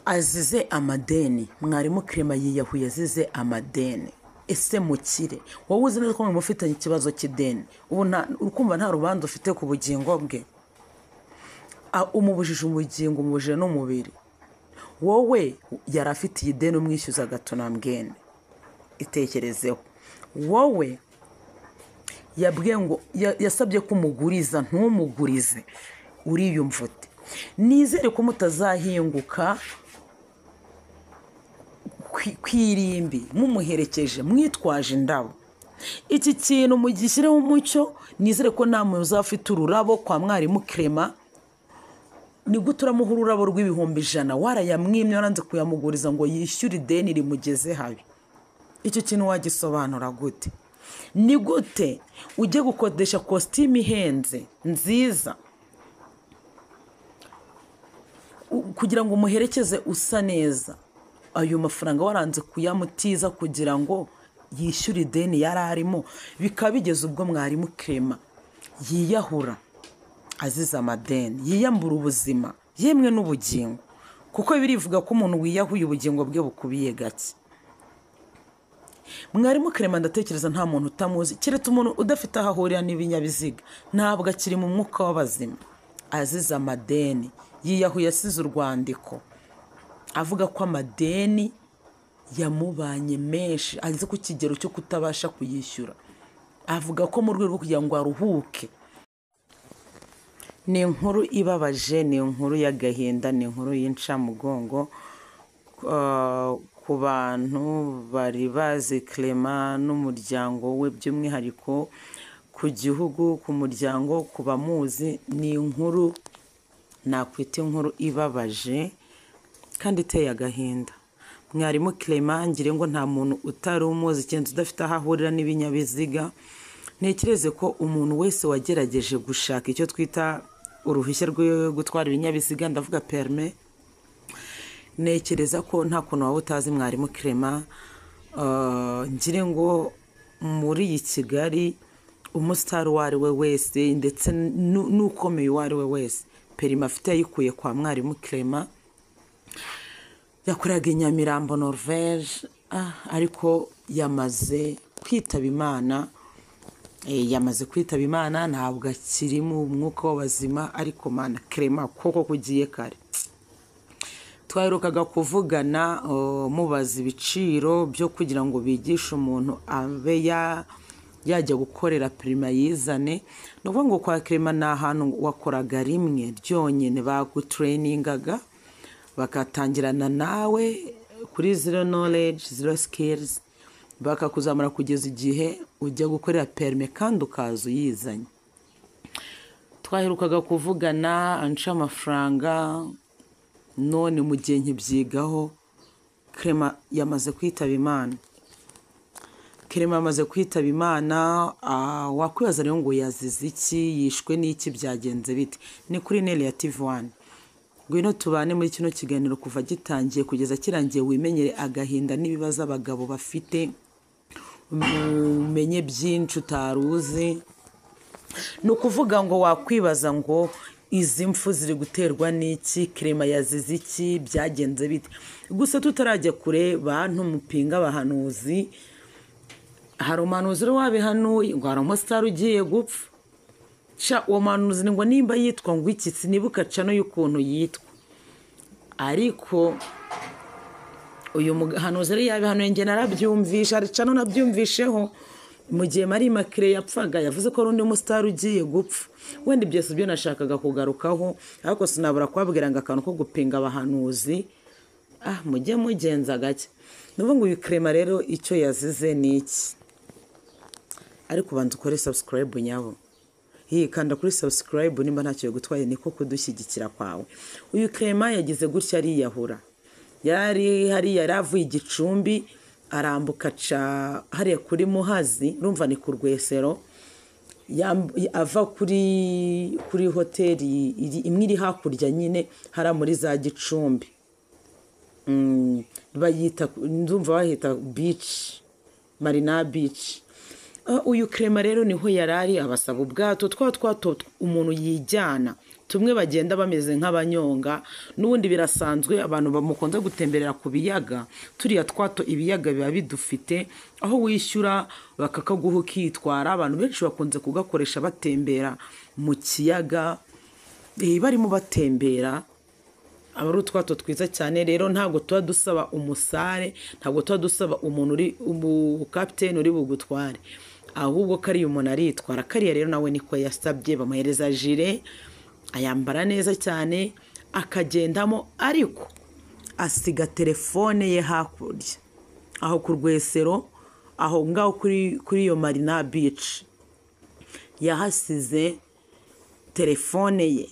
Azize amadeni. Mwarimu Clement yiyahuye azize amadeni. Ese mukire, wowe uzi neza ko mufitanye ikibazo cy'ideni, ubu urukumva nta rubanza ufite ku bugingo bwe, umubujije ubugingo, umubujije n'umubiri. Wowe yari afitiye ideni umwishyuza gatonambwene, itekerezeho. Wowe yabwiye ngo yasabye ko umuguriza, ntumugurize, uriyumva ute? Nizere ko mutazahinguka kw'irimbi mumuherekeje mwitwaje indabo. Iki kintu mugishyireho umucyo. Nizere ko nta muntu uzafite ururabo kwa Mwarimu Clement. Ni gute uramuha ururabo rw'ibihumbi 100 warayamwimye, waranze kuyamuguriza ngo yishyure ideni rimugeze habi? Icyo kintu wagisobanura gute? Ni gute ujye gukodesha kositimu ihenze nziza kugira ngo umuherekeze usa neza, ayo mafaranga waranze kuyamutiza kugira ngo yishyure ideni yari arimo, bikaba bigeze ubwo Mwarimu Clement yiyahura azize amadeni, yiyambura ubuzima yemwe n'ubugingo, kuko birivuga ko umuntu wiyahuye ubugingo bwe bukubiye gake. Mwarimu Clement ndatekereza nta muntu utamuzi, keretse umuntu udafite aho ahurira n'ibinyabiziga. Ntabwo akiri mu mwuka w'abazima, azize amadeni yiyahuye, asize urwandiko avuga ko amadeni yamubanye menshi, ageze ku kigero cyo kutabasha kuyishyura. Avuga ko mu rwego rwo kugira ngo aruhuke. Ni inkuru ibabaje, ni inkuru y'agahinda, ni inkuru y'incamugongo ku bantu bari bazi Clement n'umuryango we, by'umwihariko ku gihugu, ku muryango, ku bamuzi. Ni inkuru nakwita inkuru ibabaje kandi iteye agahinda. Mwarimu Clement, ngire ngo nta muntu utari umuzi keretse udafite aho ahurira n'ibinyabiziga. Ntekereze ko umuntu wese wagerageje gushaka icyo twita uruhushya rwo gutwara ibinyabiziga, ndavuga permis, ntekereza ko nta kuntu waba utazi Mwarimu Clement. Ngire ngo muri iyi Kigali umusitari uwo ari we wese ndetse n'ukomeye uwo ari we wese, permis afite yayikuye kwa Mwarimu Clement. Yakoraga i Nyamirambo, Norvege, ariko yamaze kwitaba Imana. Yamaze kwitaba Imana, ntabwo akiri mu mwuka w'abazima. Ariko Mana, Clement koko kugiye kare. Twaherukaga kuvugana, mubaza ibiciro byo kugira ngo bigishe umuntu abe yajya gukorera permis yizane. Ni ukuvuga ngo kwa Clement ni ahantu wakoraga rimwe ryonyine, bagutureyiningaga bakatangirana nawe kuri zero knowledge, zero skills, bakakuzamura kugeza igihe ujya gukorera permis kandi ukaza uyizanye. Twaherukaga kuvugana anca amafaranga, none mu gihe nkibyigaho Clement yamaze kwitaba Imana. Clement amaze kwitaba Imana. Wakwibaza rero ngo yazize iki, yishwe n'iki, byagenze bite? Ni kuri Nelia TV 1. Ngwino tubane muri kino kiganiro kuva gitangiye kugeza kirangiye, wimenyere agahinda n'ibibazo abagabo bafite, umenye byinshi utari uzi. Ni ukuvuga ngo wakwibaza ngo izi mfu ziri guterwa n'iki, Clement yazize iki, byagenze bite? Gusa tutarajya kure, bantu mupinga abahanuzi, hari umuhanuzi rero wabihanuye ngo hari umusitari ugiye gupfa. Sha, uwo muhanuzi ni ngo nimba yitwa ngo iki, sinibuka cano y'ukuntu yitwa, ariko uyu muhanuzi rero yabihanuye, njye narabyumvishe. Hari cano nabyumvisheho mu gihe Marie Immaculée yapfaga, yavuze ko hari undi musitari ugiye gupfa. Wenda ibyo si byo nashakaga kugarukaho, ariko sinabura kubabwira ngo akantu ko gupinga abahanuzi, mujye mugenza gake. Ni ukuvuga ngo uyu Clement rero icyo yazize ni iki? Ariko ubanza ukore subscribe nyabo. Kanda kuri subscribe nimba ntacyo gutwaye, niko kudushyigikira kwawe. Uyu Clement yagize gutya ariyahura. Yari hariya, yari avuye Igicumbi, arambuka aca hariya kuri Muhazi, urumva ni ku Rwesero, ava kuri hoteli imwe iri hakurya nyine hariya muri za Gicumbi. Bayita, ndumva bahita beach, Marina Beach. Uyu Clement rero niho yari ari, abasaba ubwato twa twato umuntu yijyana. Tumwe bagenda bameze nk'abanyonga, n'ubundi birasanzwe abantu bamukunze gutemberera ku biyaga, turiya twato ibiyaga biba bidufite, aho wishyura bakakaguha ukitwara. Abantu benshi bakunze kugakoresha batembera mu kiyaga, barimo batembera, aba ari utwato twiza cyane. Rero ntabwo tuba dusaba umusare, ntabwo tuba dusaba umuntu uri umukapiteni uri bugutware, ahubwo kariya umuntu aritwara. Kariya rero nawe niko yasabye, bamuhereza jire ayambara neza cyane akagendamo, ariko asiga telefone ye hakurya aho ku Rwesero, aho ngaho kuri iyo Marina Beach yahasize telefone ye,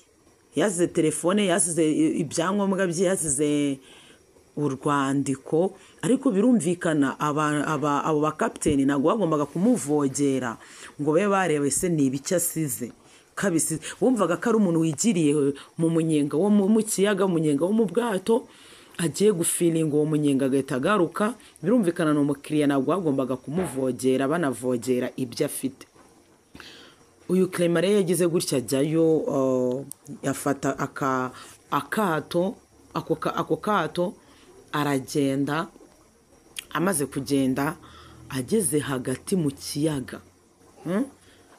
yasize telefone, yasize ibyangombwa bye, yasize urwandiko. Ariko birumvikana abo bakapiteni ntabwo bagombaga kumuvogera ngo babe bareba ese ni ibiki asize kabisize. Wumvaga ko ari umuntu wigiriye mu munyenga wo mu kiyaga, umunyenga wo mu bwato, agiye gufilinga uwo munyenga agahita agaruka. Birumvikana ni umukiriya, ntabwo bagombaga kumuvogera, banavogera ibyo afite. Uyu Clement rero yagize gutya ajyayo, afata akato, ako kato aragenda. Amaze kugenda ageze hagati mu kiyaga,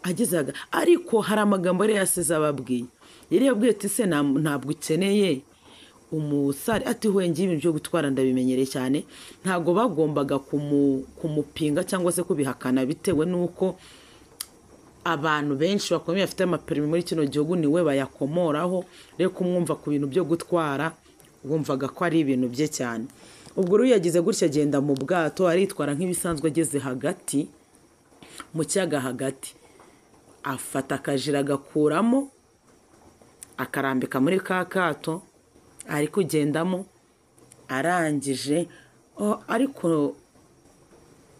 ageze hagati, ariko hari amagambo yari yasize ababwiye. Yari yabwiye ati se ntabwo ukeneye umusare, ati wenge ibintu byo gutwara ndabimenyereye cyane. Ntabwo bagombaga kumupinga cyangwa se kubihakana, bitewe n'uko abantu benshi bakomeye bafite amaperimi muri kino gihugu niwe bayakomoraho. Rero kumwumva ku bintu byo gutwara wumvaga ko ari ibintu bye cyane. Ubwo rero yagize gutya agenda mu bwato aritwara nk'ibisanzwe, ageze hagati mu kiyaga hagati afata akajira agakuramo akarambika muri ka kato ari kugendamo. Arangije, ariko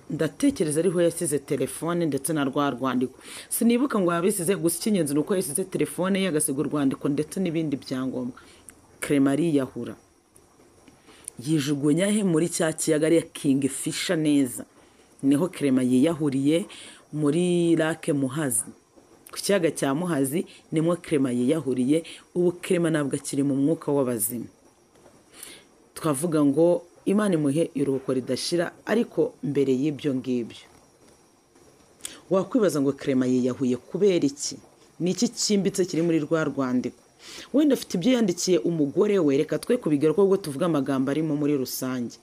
ndatekereza ariho yasize telefone ndetse na rwa rwandiko, sinibuka ngo yabisize, gusa icy'ingenzi ni uko yasize telefone ye, agasiga urwandiko ndetse n'ibindi byangombwa. Clement ariyahura, yijugunya he muri cya kiyaga ariya Kingfisher neza, niho Clement yiyahuriye muri Lake Muhazi, ku kiyaga cya Muhazi nimwo Clement yiyahuriye. Ubu Clement ntabwo akiri mu mwuka w'abazima, twavuga ngo Imana imuhe iruhuko ridashira. Ariko mbere y'ibyo ngibyo wakwibaza ngo Clement yiyahuye kubera iki? Ni iki cyimbitse kiri muri rwa rwandiko? Wenda afite ibyo yandikiye umugore we, reka twe kubigaruka ubwo tuvuga amagambo arimo muri rusange.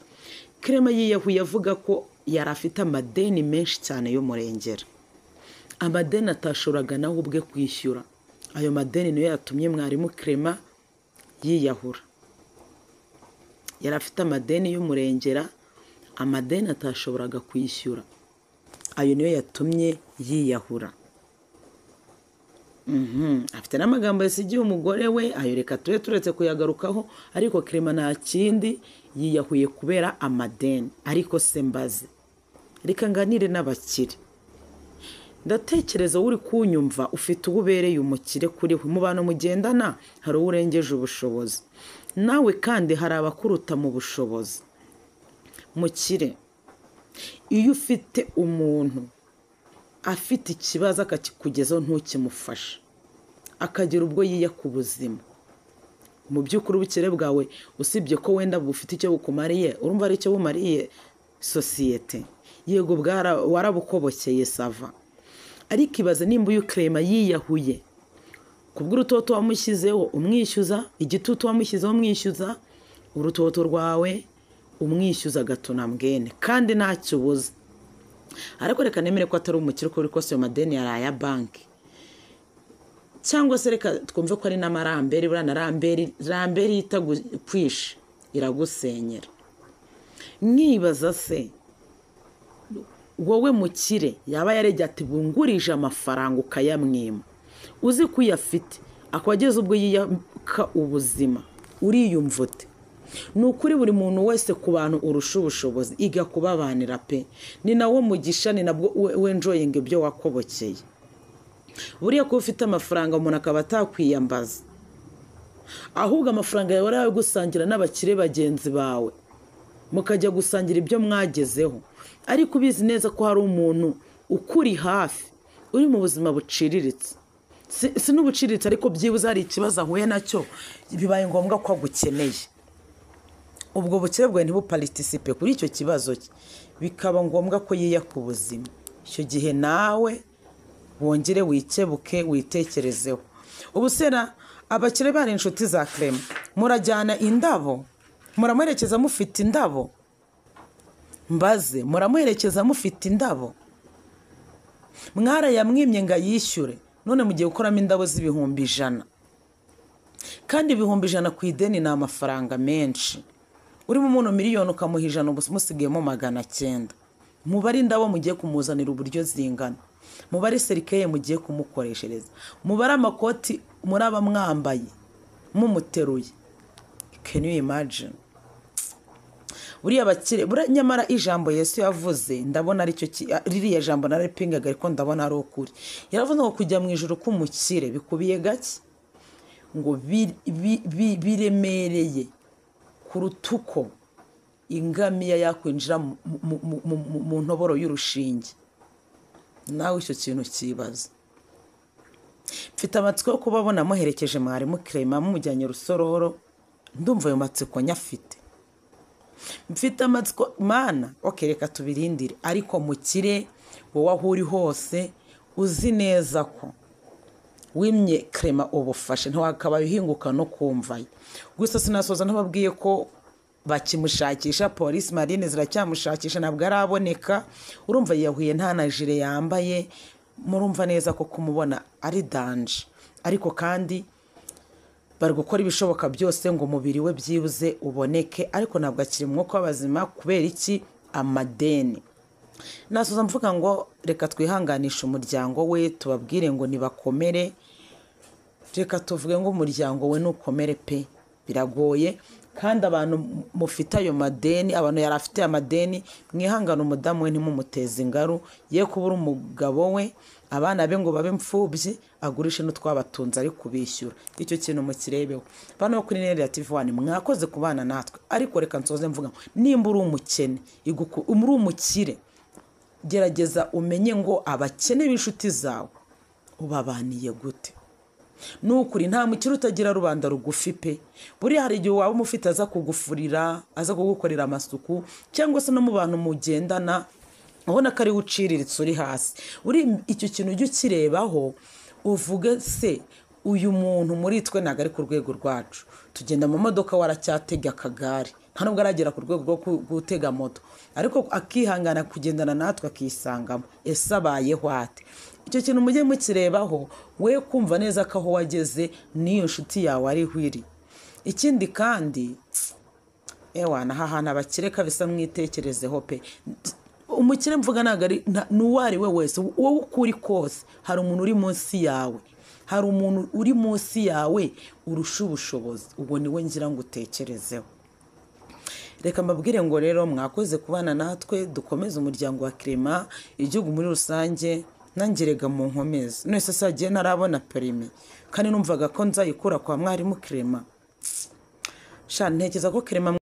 Clement yiyahuye avuga ko yari afite amadeni menshi cyane y'umurengera, amadeni atashoboraga nawe ubwe kwishyura. Ayo madeni niyo yatumye mwarimu Clement yiyahura. Yari afite amadeni y'umurengera, amadeni atashoboraga kwishyura, ayo niyo yatumye yiyahura. Afite n'amagambo yasigiye umugore we, ayo reka tube turetse kuyagarukaho. Ariko Clement nta kindi, yiyahuye kubera amadeni. Ariko se mbaze, reka nganire n'abakire. Ndatekereza uri kunyumva ufite uwo ubereye umukire kuri we, mu bantu mugendana hari uwo urengeje ubushobozi, nawe kandi hari abakuruta mu bushobozi. Mukire, iyo ufite umuntu afite ikibazo akakikugezaho ntukimufashe, akagira ubwo yiya ku buzima, mu by'ukuri ubukire bwawe usibye ko wenda bufite icyo bukumariye, urumva ari icyo bumariye sosiyete, yego warabukobokeye sava. Ariko ibaze nimba uyu Clement yiyahuye kubw'urutoto wamushyizeho umwishyuza, igitutu wamushyizeho umwishyuza, urutoto rwawe umwishyuza gatuna mbwene, kandi ntacyo ubuze. Ariko reka nemere ko atari umukire, uko biri kose ayo madeni yari aya banki, cyangwa se reka twumve ko ari n'amaramberi. Buriya na ramberi itagukwisha iragusenyera. Nkibaza se wowe mukire yaba yaregeye ati bungurije amafaranga ukayamwima, uzi ko uyafite akaba ageze ubwo yiyaka ubuzima, uriyumva ute? Ni ukuri buri muntu wese ku bantu urusha ubushobozi iga kubabanira pe, ni nawo mugisha, ni nabwo wenjoyinga ibyo wakobokeye. Buriya kuba ufite amafaranga umuntu akaba atakwiyambaza, ahubwo amafaranga yawe ari ayo gusangira n'abakire bagenzi bawe, mukajya gusangira ibyo mwagezeho. Ariko ubizi neza ko hari umuntu ukuri hafi uri mu buzima buciriritse, Si n'ubuciriritse, ariko byibuze hari ikibazo ahuye nacyo, bibaye ngombwa ko agukeneye. Ubwo bukire bwawe ntibuparitisipe kuri icyo kibazo cye, bikaba ngombwa ko yiyaka ubuzima. Icyo gihe nawe wongere wikebuke, witekerezeho. Ubusera abakire bari inshuti za Clement, murajyana indabo, muramuherekeza mufite indabo, mbaze, muramuherekeza mufite indabo, mwarayamwimye ngo ayishyure, none mugiye gukoramo indabo z'ibihumbi 100. Kandi 100,000 ku ideni ni amafaranga menshi. Urimo umuntu miliyoni ukamuha 100, ubu musigayemo 900. Mubare indabo mugiye kumuzanira uburyo zingana, mubare cercueil mugiye kumukoreshereza, mubare amakoti muraba mwambaye mumuteruye. Can you imagine? Buriya bakire buriya, nyamara ijambo Yesu yavuze ndabona aricyo ririya jambo nararipingaga, ariko ndabona ari ukuri. Yaravuze ngo kujya mu ijuru k'umukire bikubiye gake, ngo biremereye kuruta uko ingamiya yakwinjira mu ntoboro y'urushinge. Nawe icyo kintu kibaza. Mfite amatsiko yo kubabona muherekeje mwarimu Clement, mumujyanye Rusororo. Ndumva ayo matsiko nyafite, mfite amatsiko mana. Ok, reka tubirindire. Ariko mukire, wowe aho uri hose uzi neza ko wimye Clement ubufasha, ntiwakabaye uhinguka no kumvayo. Gusa sinasoza ntababwiye ko bakimushakisha, polisi, marine ziracyamushakisha, ntabwo araboneka. Urumva yiyahuye nta na gilet yambaye, murumva neza ko kumubona ari danger. Ariko kandi bari gukora ibishoboka byose ngo umubiri we byibuze uboneke, ariko ntabwo akiri mu mwuka w'abazima. Kubera iki? Amadeni. Nasoza mvuga ngo reka twihanganishe umuryango we, tubabwire ngo nibakomere. Reka tuvuge ngo umuryango we nukomere pe, biragoye. Kandi abantu mufite ayo madeni, abantu yari afite amadeni, mwihangane umudamu we ntimumuteze ingaru, ye kubura umugabo we, abana be ngo babe imfubyi, agurishe n'utwabatunze ari kubishyura. Icyo kintu mukirebeho. Bano kuri Nerira TV One, mwakoze kubana natwe. Ariko reka nsoze mvuga ngo nimba uri umukene, uri umukire, gerageza umenye ngo abakene b'inshuti zawe ubabaniye gute. Ni ukuri nta mukire utagira rubanda rugufi pe. Buriya hari igihe waba umufite aza kugufurira, aza kugukorera amasuku, cyangwa se no mu bantu mugendana ubona ko ari we uciriritse, uri hasi. Uri icyo kintu ujye ukirebaho, uvuge se uyu muntu muri twe ntabwo ari ku rwego rwacu, tugenda mu modoka, waracyatega akagare, nta nubwo aragera ku rwego rwo gutega moto, ariko akihangana kugendana natwe akisangamo. Ese abayeho ate? Icyo kintu mujye mukirebaho, we kumva neza ko aho wageze n'iyo nshuti yawe ariho iri. Ikindi kandi, ewa aha hantu abakire kabisa mwitekerezeho pe. Umukire mvuga ntabwo ari ni uwo ari we wese, wowe uko uri kose hari umuntu uri munsi yawe, hari umuntu uri munsi yawe urusha ubushobozi, ubwo niwe ngira ngo utekerezeho. Reka mbabwire ngo rero mwakoze kubana natwe, dukomeze umuryango wa Clement, igihugu muri rusange. Nangerega mu nkomezi none se sagiye ntarabona permis, kandi numvaga ko nzayikura kwa mwarimu Clement. Sha, ntekereza ko Clement